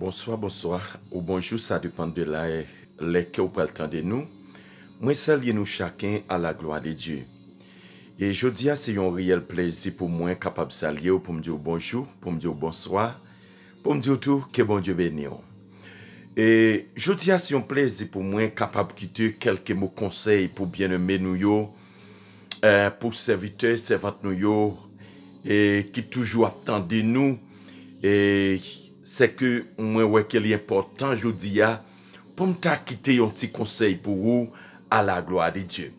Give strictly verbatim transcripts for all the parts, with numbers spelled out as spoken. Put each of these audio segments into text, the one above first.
Bonswa, bonswa, ou bonjou, sa depann de la, lè ke w pral tande nou. Mwen salye nou chaken a la glwa de Dye. E jodi a, se yon reyèl plezi pou mwen kapab salye w, pou m di w bonjou, pou m di w bonswa, pou m di w tou ke Bondye beni w. E jodi a, se yon plezi pou mwen kapab kite kèlke mo konsèy pou byeneme nou yo, eh, pou sèvitè, sèvant nou yo, e ki toujou ap tande nou. E se ke mwen wè ke li enpòtan jodi a pou m ta kite yon ti konsèy pou ou a la glwa de Dye.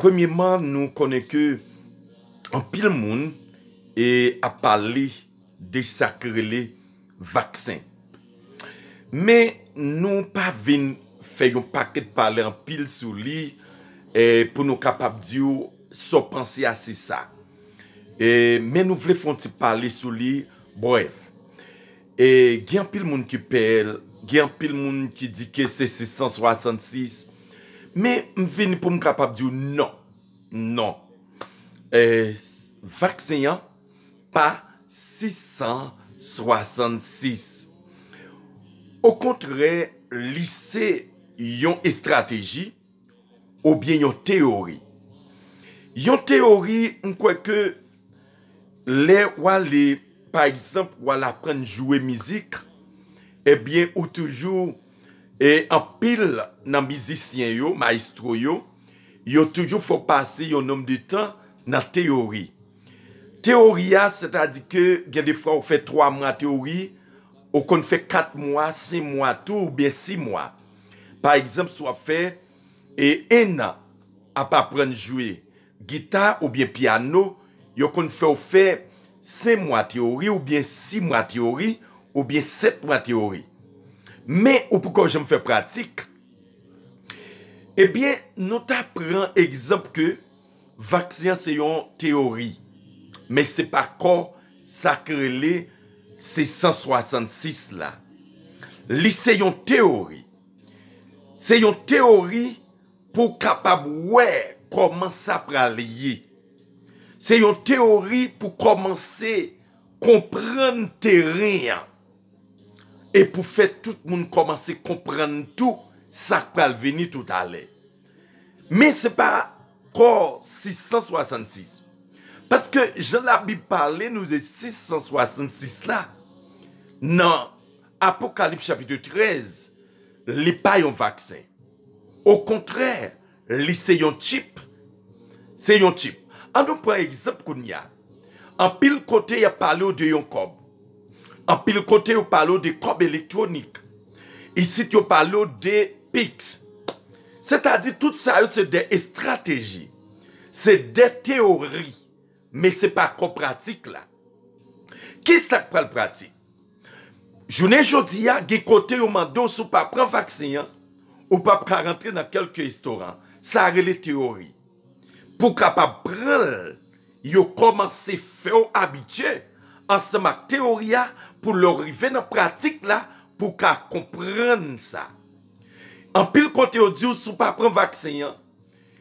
Premyeman, nou konnen ke anpil moun e ap pale de sa ki rele vaksen. Men nou pa vin fè yon pakèt pale anpil sou li, e pou nou kapab di w sa w panse a se sa. E, men nou vle fè yon ti pale sou li, brèf. E gen anpil moun ki pè l, gen anpil moun ki di ke se sis san swasannsis. Men m vini pou m kapab di w non. Non. E, vaksen an pa sis san swasannsis. Okontrè, li se yon estrateji oubyen yon teyori. Yon teyori, m kwè ke lè w ale, pa egzanp, w al aprann jwe mizik, ebyen, ou toujou, e anpil nan mizisyen yo, mayestwo yo, yo toujou fè w pase yon nonb de tan nan teyori. Teyori a, sètadi ke gen de fwa ou fè twa mwa teyori, ou konn fè kat mwa, senk mwa tou, oubyen sis mwa. Pa egzanp, si w ap fè, e, en an ap aprann jwe gita oubyen pyano, yo konn fè w fè senk mwa teyori, oubyen sis mwa teyori, oubyen sèt mwa teyori. Men ou poko janm fè pratik. Ebyen, nou ta pran egzanp ke vaksen an se yon teyori, men se pa kò sa ki rele sis san swasannsis la. Li se yon teyori. Se yon teyori pou w kapab wè kòman sa pral ye. Se yon teyori pou kòmanse konprann teren an. E pou fè tout moun kòmanse konprann tou sa k pral vini toutalè. Men se pa kò sis san swasannsis. Paske jan Labib pale nou de sis san swasannsis la, nan Apokalips chapit trèz, li pa yon vaksen. Okontrè, li se yon chip. Se yon chip. Ann nou pran egzanp kounye a. Anpil kote y ap pale w de yon kòb. Anpil kote yo pale w de kòb elektwonik. Isit yo pale w de piks. Sètadi tout sa yo se de estrateji. Se de teyori. Men se pa kò pratik la. Kisa k pral pratik? Jounen jodi a, gen kote yo mande w si w pa pran vaksen an, ou p ap ka rantre nan kèlke restoran. Sa rele teyori. Pou w kapab pran l, yo kòmanse fè w abitye ansanm ak teyori a, pou lè w rive nan pratik la, pou w ka konprann sa. Anpil kote yo di w si w pa pran vaksen an,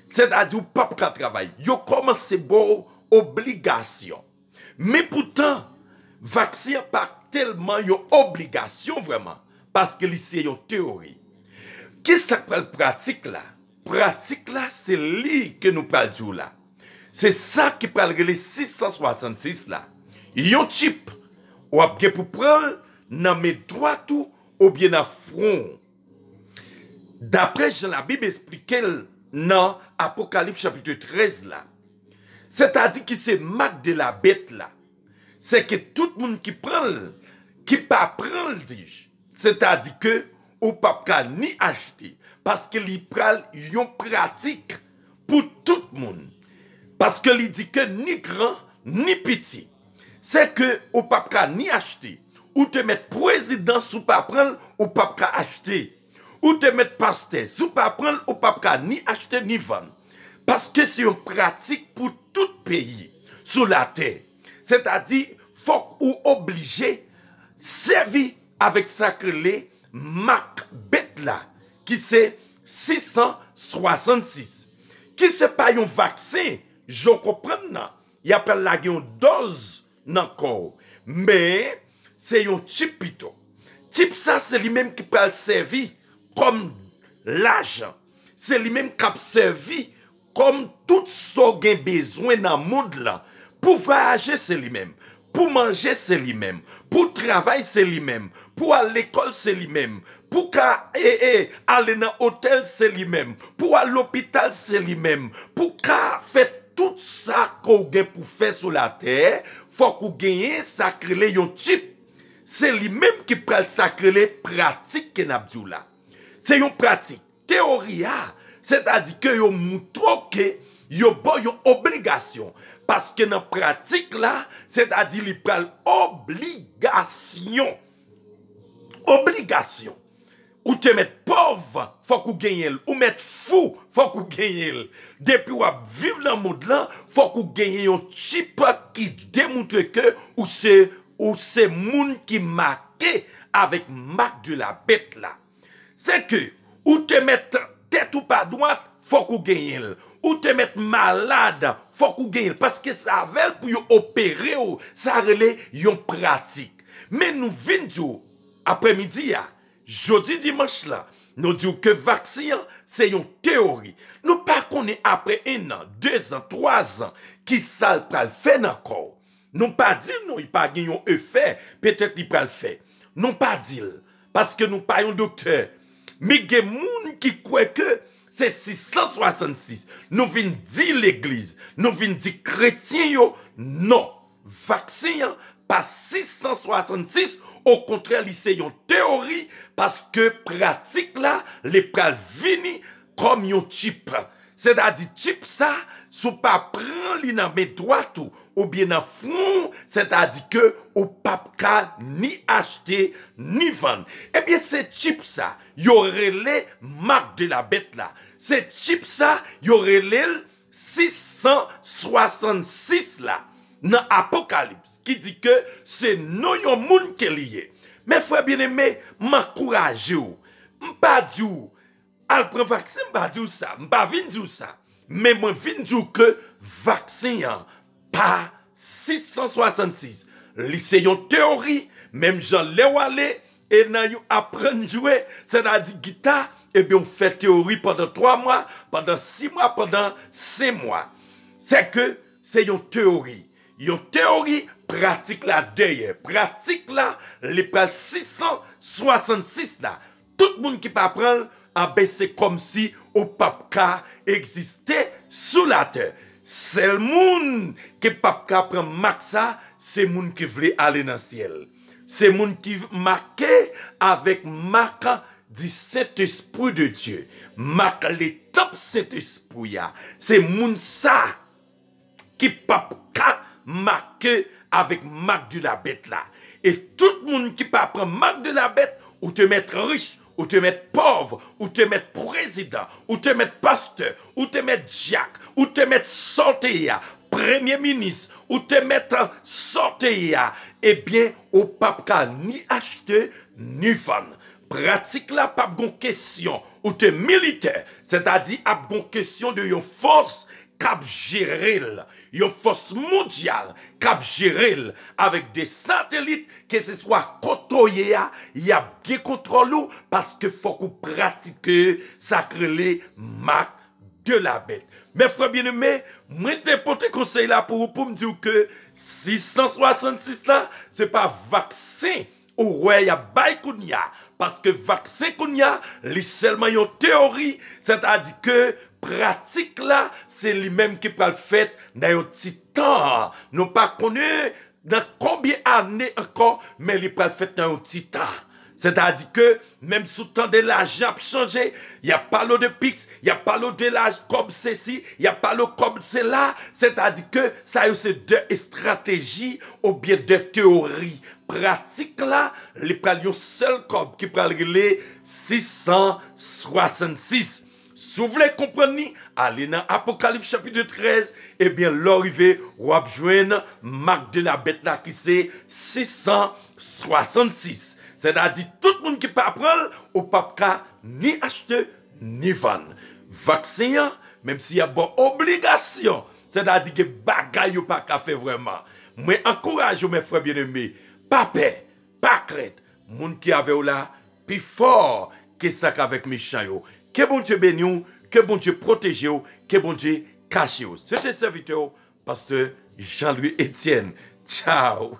sètadi w p ap ka travay. Yo kòmanse ba w obligasyon. Men poutan, vaksen an pa tèlman yon obligasyon vrèman, paske li se yon teyori. Kisa k pral pratik la? Pratik la, se li ke nou pral di w la. Se sa ki pral rele sis san swasannsis la. Yon chip, w ap gen pou pran l nan men dwat ou oubyen nan fwon w. Daprè jan Labib esplike l nan Apokalips chapit trèz la, sètadi ki se mak de la bèt la, se ke tout moun ki pran l, ki pa pran l, di, sètadi ke ou p ap ka ni achte, paske li pral yon pratik pou tout moun. Paske li di ke ni gran, ni piti. Se ke ou p ap ka ni achte. Ou te mèt prezidan, si w pa pran l, ou p ap ka achte. Ou te mèt pastè, si w pa pran l, ou p ap ka ni achte ni vann. Paske se yon pratik pou tout peyi sou latè. Sètadi, fòk ou oblije sèvi avèk sa k rele mak bèt la, ki se sis san swasannsis, ki se pa yon vaksen, jan w konprann nan, y ap pral lage yon dòz nan kò w, men se yon chip pito. Tip sa se li menm ki pral sèvi kòm lajan. Se li menm k ap sèvi kòm tout sa w gen bezwen nan mond lan. Pou vwayaje se li menm. Pou manje se li menm. Pou travay se li menm. Pou al lekòl se li menm. Pou ka e, e, ale nan otèl se li menm. Pou al lopital se li menm. Pou ka fè tout sa ke w gen pou fè sou latè, fòk ou genyen sa k rele yon tip. Se li menm ki pral sa k rele pratik ke n ap di w la. Se yon pratik. Teyori a, sètadi ke yo moutre w ke yo ba w yon obligasyon. Paske nan pratik la, sètadi li pral obligasyon. Obligasyon. Ou te mèt pòv, fòk ou genyen l. Ou mèt fou, fòk ou genyen l. Depi w ap viv nan mond lan, fòk ou genyen yon tip ki demoutre ke ou se, ou se moun ki make avèk mak de la bèt la. Se ke ou te mèt tèt ou pa dwat, fòk ou genyen l. Ou te mèt malad, fòk ou genyen l. Paske se avè l pou yo opere w, sa rele yon pratik. Men nou vin di w, aprèmidi a, jodi dimanch la, nou di w ke vaksen an se yon teyori. Nou pa konnen apre en an, dezan, twazan, ki sa l pral fè nan kò w. Nou pa di l non, li pa gen yon efè, petèt li pral fè. Nou pa di l, paske nou pa yon doktè. Men gen moun ki kwè ke se sis san swasannsis. Nou vin di legliz, nou vin di kretyen yo, non. Vaksen an pa sis san swasannsis, okontrè, li se yon teyori, paske pratik la, li pral vini kòm yon tip. Sètadi tip sa, si w pa pran li nan men dwat ou, oubyen nan fwon w, sètadi ke ou p ap ka ni achte, ni vann. Ebyen, se tip sa, yo rele mak de la bèt la. Se tip sa, yo rele l sis san swasannsis la, nan Apokalips, ki di ke se non yon moun ke li ye. Men frè byeneme, m ankouraje w. M pa di w, al pran vaksen, m pa di w sa. M pa vin di w sa. Men mwen vin di w ke vaksen an pa sis san swasannsis. Li se yon teyori, menm jan lè w ale e nan yon aprann jwe, sètadi gita, ebyen, w fè teyori pandan twa mwa, pandan sis mwa, pandan senk mwa. Se ke se yon teyori. Yon teyori, pratik la dèyè. Pratik la, li pral sis san swasannsis la. Tout moun ki pa pran l, anben, se kòmsi ou p ap ka egziste sou latè. Sèl moun ki p ap ka pran mak sa, se moun ki vle ale nan syèl. Se moun ki make avèk mak di Sentespri de Dye, mak letanp Sentespri a. Se moun sa ki p ap ka make avèk mak de la bèt la. E tout moun ki pa pran mak de la bèt, ou te mèt rich, ou te mèt pòv, ou te mèt prezidan, ou te mèt pastè, ou te mèt dyak, ou te mèt sa w te ye a, premye minis, ou te mèt sa w te ye a, ebyen, ou p ap ka ni achte, ni vann. Pratik la p ap gon kesyon ou te militè, sètadi ap gon kesyon de yon fòs k ap jere l, yon fòs mondyal k ap jere l avèk de satelit, keseswa kote w ye a, y ap gen kontwòl ou, paske fòk ou pratike sa k rele mak de la bèt. Men frè byeneme, mwen te pote konsèy la pou ou, pou m di w ke sis san swasannsis la, se pa vaksen ou wè y ap bay kounye a. Paske vaksen kounye a, li sèlman yon teyori, sètadi ke pratik la, se li menm ki pral fèt nan yon ti tan. Nou pa konnen nan konbyen ane ankò, men li pral fèt nan yon ti tan. Sètadi ke, menm si w tande lajan ap chanje, y ap pale w de piks, y ap pale w de laj kòb sesi, y ap pale w kòb sela, sètadi ke sa yo se de estrateji oubyen de teyori. Pratik la, li pral yon sèl kòb ki pral rele sis san swasannsis. Si w vle konprann li, ale nan Apokalips chapit trèz, ebyen, lè w rive, w ap jwenn mak de la bèt la ki se sis san swasannsis. Sètadi, tout moun ki pa pran l, ou p ap ka ni achte, ni vann. Vaksen an, menm si y ap ba w obligasyon, sètadi gen bagay yo pa ka fè vrèman. Mwen ankouraje w, men frè byeneme, pa pè, pa krent, moun ki avè w la pi fò ke sa k avèk mechan yo. Ke Bondye beni w, ke Bondye pwoteje w, ke Bondye kache w. Se te sèvitè w, Pastè Jean-Louis Etienne. Tchaw!